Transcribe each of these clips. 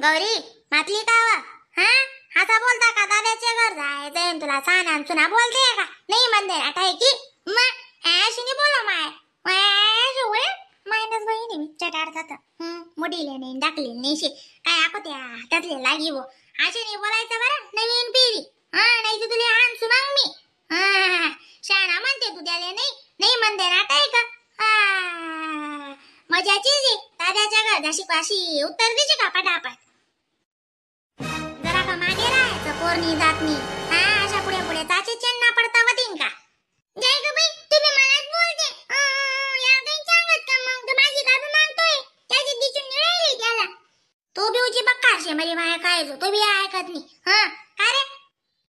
Gauri मातली का व? हा असा बोलता का? दादाच्या घर जायचंय तुला साना सुना बोलते का नाही म्हणते ना की मग अशी नाही बोला माय माय मायनस बहिणी मी चटाडतात मुडीले नाही दाखले नाही शे काय आको त्या हातातले लागी वो असे नाही बोलायचं बरं नवीन पिरी. हा नाही तर तुला आणसू मग मी. हा शाणा म्हणते तू त्याले नाही नाही म्हणते ना का. हा मजाची जी दादाच्या घर अशी अशी उत्तर द्यायची का पटापट. जरा का मागे राहायचं पोरणी जात नाही. हा अशा पुढे पुढे ताचे चेन्ना पडता वतीन का. जय ग बाई तुम्ही मलाच बोलते या काही सांगत का मग तर माझी का मागतोय त्याची दिसून नाही राहिली त्याला. तो बी उची बक्कार शे मरी माया काय जो तो बी ऐकत नाही. हा का रे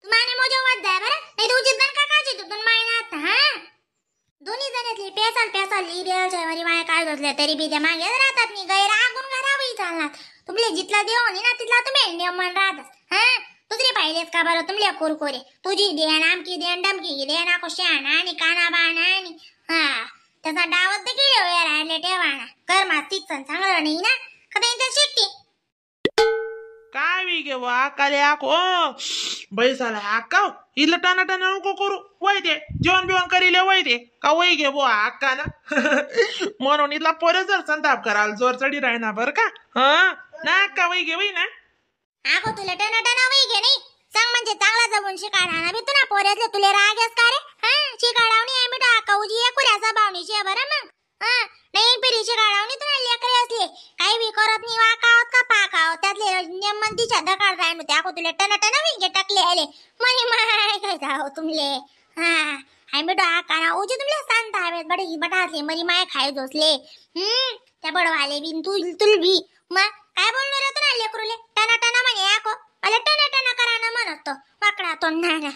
तुम्हाला मोजा वाद जाय बरं नाही तर उचित गण का काची तू तुन माय ना. हा दोन्ही जणातली पेसाल पेसाल ली द्यायच्या मरी माया काय जोतल्या तरी बी त्या मागे राहतात नाही गैर आगून घरावी चालणार तुमले जितला देव नाही ना तिथला तुम्ही नियमन राहतात. हा दुसरी पाहिलेच का बरं तुमले कुरकुरे तुझी देण आमकी देण डमकी देण आको शाण आणि काना बाण आणि हा त्याचा डावत देखील वेळ राहिले ठेवाना कर मा तिचं चांगलं नाही ना का त्यांच्या शेट्टी काय we गे वा काले आको बैसाला आका इथलं टाना टाना नको करू वय दे जेवण बिवण करीले वय दे का वय घे बो आका ना. म्हणून इथला पोरे जर संताप कराल जोर चढी राहिना बर का. हा ना अक्का वय घे वय ना. आगो तुला टना टना वय घे नाही सांग म्हणजे चांगला जमून शिकाडा ना बी तुला पोऱ्यातले तुले राग येस का रे. हा शिकाडावणी आहे मिठा आका उजी एकुऱ्या सभावणी शे बरं मग. हा नाही पिरी शिकाडावणी तुला लेकरे असले काही बी करत नाही वाकावत का पाकावत त्यातले नेमन तिच्या दकाड राहिनो ते आको तुला टना टना वय घे टाकले आले मनी माय काय जाओ तुमले. हा हाय मिठा आका ना उजी तुमले सांगता हवेत बडे बटासले मरी माय खाय जोसले. त्या बडवाले बी तुल तुल बी मग काय बोलणार रे तुला लेकरूले टना टना म्हणे आको अले टना टना करा ना म्हणत तो वाकडा तोंड ना.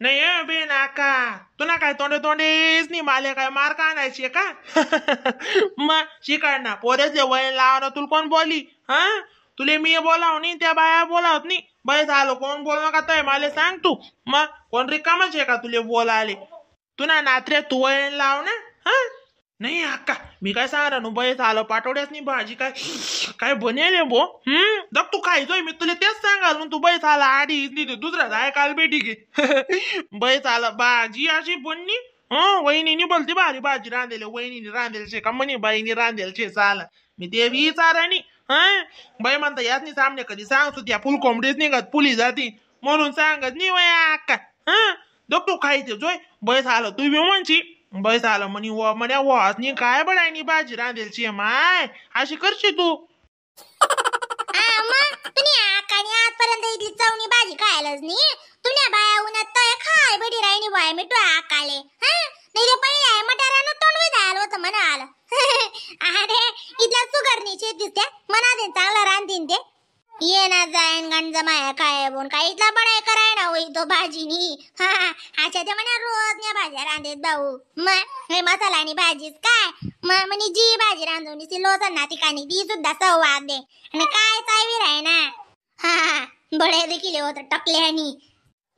नाही बेन आका तुला काय तोंडे तोंडेच नाही माले काय मार का आणायची का. मग शिकाड ना पोरेसले वय लाव ना तुला कोण बोली. हा तुले मी बोलाव नाही त्या बाया बोलावत नाही बाई झालो कोण बोल नका तय माले सांग तू. मग कोण रिकामच आहे का तुले बोलाले तू ना नात्रे तू वय लाव ना. हा नाही अक्का मी काय सांगणार नु बाई झालं पाटोड्याच नाही भाजी काय काय बनेल बो. दग तू खायचोय मी तुला तेच सांगाल तू बाई झाला आडी दुसरा जाय काल बेटी घे. बाई झालं भाजी अशी बननी. हं वहिनी बोलती भारी भाजी रांधेले वहिनी रांधेल शे का म्हणे बाईनी रांधेल शे चाल मी ते विचारानी. हा बाई म्हणता याच नाही सामने कधी सांगतो त्या फुल कोंबडीच निघत पुली जाती म्हणून सांगत नाही वया अक्का. हा दग तू खायचे जोय बाई झालं तू बी म्हणशी बस आलं म्हणे व म्हणे वासनी काय बडायनी भाजी रांधेल शे माय अशी करशी तू. हा मग तुम्ही आकाने आजपर्यंत इथली चवणी भाजी खायलाच नाही तुम्ही बाया उन्हात तय खाय बडी राहिनी बाय मिठू आकाले. हा नाही रे पहिले आहे मटारानं तोंड बी झालं होतं म्हणा आलं. अरे इथल्या सुगरणी शेत दिसते मना दे चांगला रांधीन ते ये ना जाईन गंज माया काय बोन काय इथला बडाय कराय ना होई तो भाजीनी. हा अच्छा ते म्हणा रोज न्या भाज्या रांधेत भाऊ मग हे मसाला आणि भाजीच काय मग म्हणे जी भाजी रांधून ती लोचन ना ठिकाणी ती सुद्धा सवाद दे आणि काय चावी राय ना. हा बडे देखील होत टकले आणि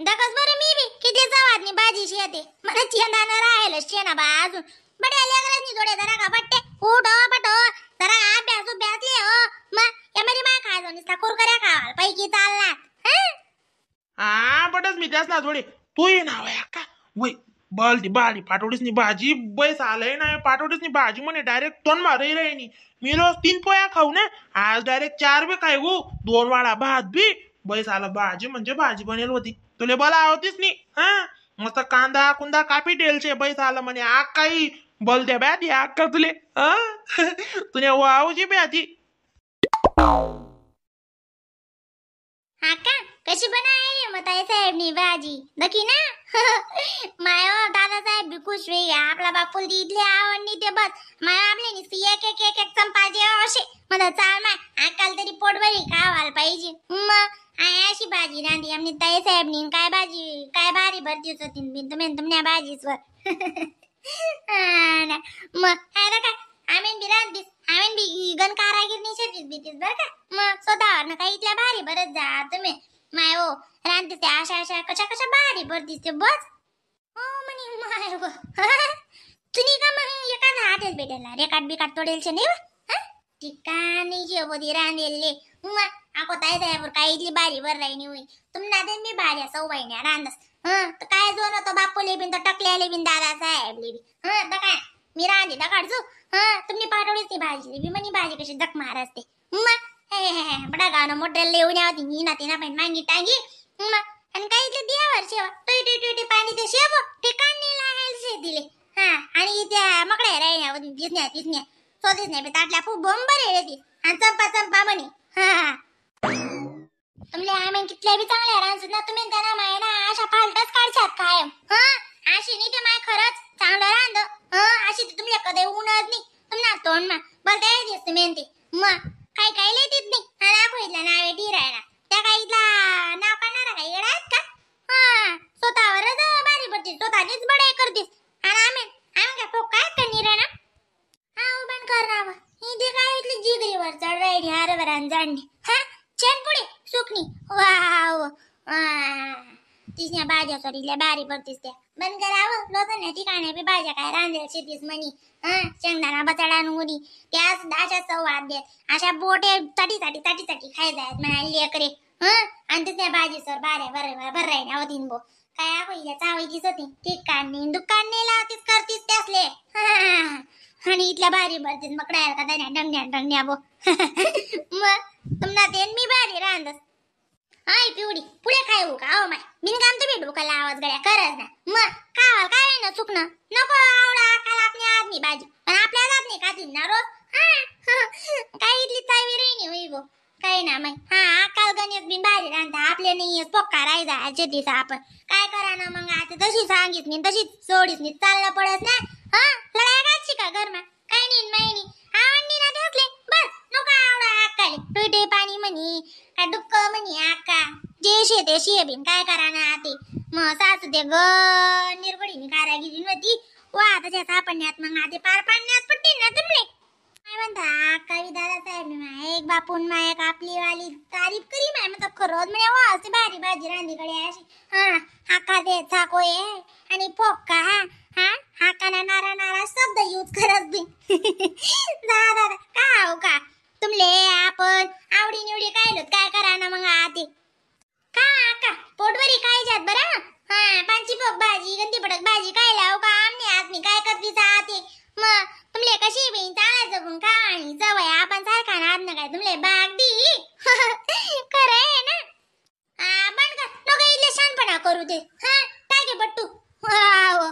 दकस बरं मी बी किती सवादनी भाजी शेते मला चेंदा न राहिलं शेणा बा अजून बडे लेकरांनी जोडे जरा का बट्टे उठ पटो जरा अभ्यास उभ्यासले हो मग या मरी माय खायचो नुसता कुरकऱ्या खावाल पैकी चालणार. हा बटच मी त्याच ना जोडे तू ये ना वय का वय बलती बाली पाटोडीच नी भाजी बैस आलंय ना पाटोडीच नी भाजी म्हणे डायरेक्ट तोंड मारही राहिनी मी रोज 3 पोया खाऊ ना आज डायरेक्ट 4 बी खाय गो 2 वाडा भात बी बैस आलं भाजी म्हणजे भाजी बनेल होती तुले बोला होतीच नी. हा मस्त कांदा कुंदा कापी डेलचे बैस आलं म्हणे आग काही बोलते ब्या आग का तुले. हा तुने वावची ब्याती. हा का कशी बनायली मग ताई साहेबनी भाजी नक्की ना. माय दादा साहेब बी खुश होई आपला बापूल इथले आवडणी ते बस माय आपले नुसती एक एक एक एक चंपा जेवा असे मला चाल माय आकाल तरी पोटभरी खावायला पाहिजे. मग अशी भाजी रांधी आमनी ताई साहेबनी काय भाजी काय भारी भरतीच होती मी तुम्ही तुमच्या भाजीच वर. मग काय काय आम्ही बी रांधतीस आम्ही बी गण कारागिरनी शेतीस बीतीस बरं का. मग स्वतःवर ना काही इथल्या भारी बरंच जा तुम्ही माय हो रांधतीस ते अशा अशा कशा कशा भारी भरतीस ते बस. हो म्हणे माय हो. तुम्ही का मग एका हातेच भेटेल रेकाट बिकाट तोडेल नाही? ठिकाणी जेवदी रांधेले मग आको ताई साहेब काय इथली भारी बर राहिनी होई तुमना दे मी भाज्या सवयण्या रांधस. हं तर काय जो ना तो बापूले बिन तो टकल्याले बिन दादा साहेबले बी. हं तर काय मी रांधे दकाडजू. हं तुम्ही पाठवलीच ती भाजी बी म्हणी भाजी कशी जख मार असते. मग हे हे हे बडा गाणं मोठ्या लेऊन होती मी ना ते ना पण मांगी टांगी. मग आणि काय इथले दियावर शेवा टुई टुई टुई पाणी ते शेव ठिकाण नाही लागायला शे दिले. हा आणि त्या मकड्या राहिल्या दिसण्या तिसण्या सोधीच नाही ताटल्या खूप बंबर येते आणि चंपा चंपा म्हणे. हा तुमले आम्ही कितल्या बी चांगल्या रांजू ना तुम्ही त्यांना माय ना अशा फालटच काढशात कायम. हा अशी नाही ते माय खरंच चांगलं रांध. हा अशी तर तुमल्या कधी उन्हात नाही तुमना तोंड मा बोलता येतेस तुम्ही ते मग काही काही लेतीत नाही. हा दाखव इथला नावे ढिरायला त्या काही इथला नाव काढणारा काही येडा आहेत का? हा स्वतःवरच भारी पडतीस स्वतःनेच बडाई करतीस आणि आम्ही आम्ही काय फोक काय का निराणा. हा उभण कर नाव ही ते काय इथली जिगरीवर चढ राहिली हरभरा जाणली. हा छान पुढे सुकणी वाव तिसण्या भाज्या सोडील्या भारी पडतीस त्या बंद करावं लोकांना ठिकाणी बी भाज्या काय रांधेल शेतीस म्हणी. हा शेंगदाणा बचाडा नुरी त्या सुद्धा अशा चव देत अशा बोटे चाटी चाटी चाटी चाटी खाय जायत म्हणाली लेकरे. हा आणि तिसण्या भाजी सर बाऱ्या बरं बरं राहीन होतीन बो काय आखोईल्या चावायचीच होती ठिकाण नाही दुकान नाही लावतीस करतीस त्यासले. आणि इथल्या भारी भरतीस मग का दण्या डंगण्या डंगण्या बो. मग तुमना ते मी भारी रांधस. आई पिवडी पुढे काय हो का अहो my बिनकाम तर भेटू का आवाज गड्या खरंच ना. मग खावाल काय आहे ना चुकणं नको आवडा काल आपल्या आदमी भाजी पण आपल्या जात नाही खातील ना रोज. हा काय इथली चावी राहिनी होई बो काही ना माई. हा काल गणेश बिन भारी रांधता आपले नाही पक्का राहायचा शेतीचा आपण काय करा ना मग आता तशी सांगित नाही तशी सोडीच नाही चाललं पडत ना. हा लढाया काची का घरमा काही नाही माई नाही आवडली ना त्यासले बस नको आवडा अक्काले टुटे पाणी म्हणी काय डुक्क म्हणी अक्का जे शे ते शे बिन काय करा ना ते मग सासू ते ग निर्बडीने कारा गेली नव्हती वा तशा सापडण्यात मग आते पार पाडण्यात पडतील ना तुमले. काय म्हणता अक्का बी दादा साहेब माय एक बापून माय एक आपली वाली तारीफ करी माय म्हणतात खरंच म्हणे वा असे भारी भाजी रांधीकडे अशी. हा हाका दे चाकोय आणि फोक्का हा हा हाकाना नारा नारा शब्द यूज करत बी. दादा का हो का तुमले आपण आवडी निवडी काय काय करा ना मग आते का का पोटभरी काय जात बरं. हा पांची पोक भाजी गंदी पडक भाजी काय लाव का आमने आदमी काय करतीस आते मग तुमले कशी बहीण चालायचं पण का आणि जवळ आपण सारखा नाद ना काय तुमले बाग दी. खरं आहे ना. बंद कर नको इथले शहाणपणा करू दे. हा टाके बट्टू वाव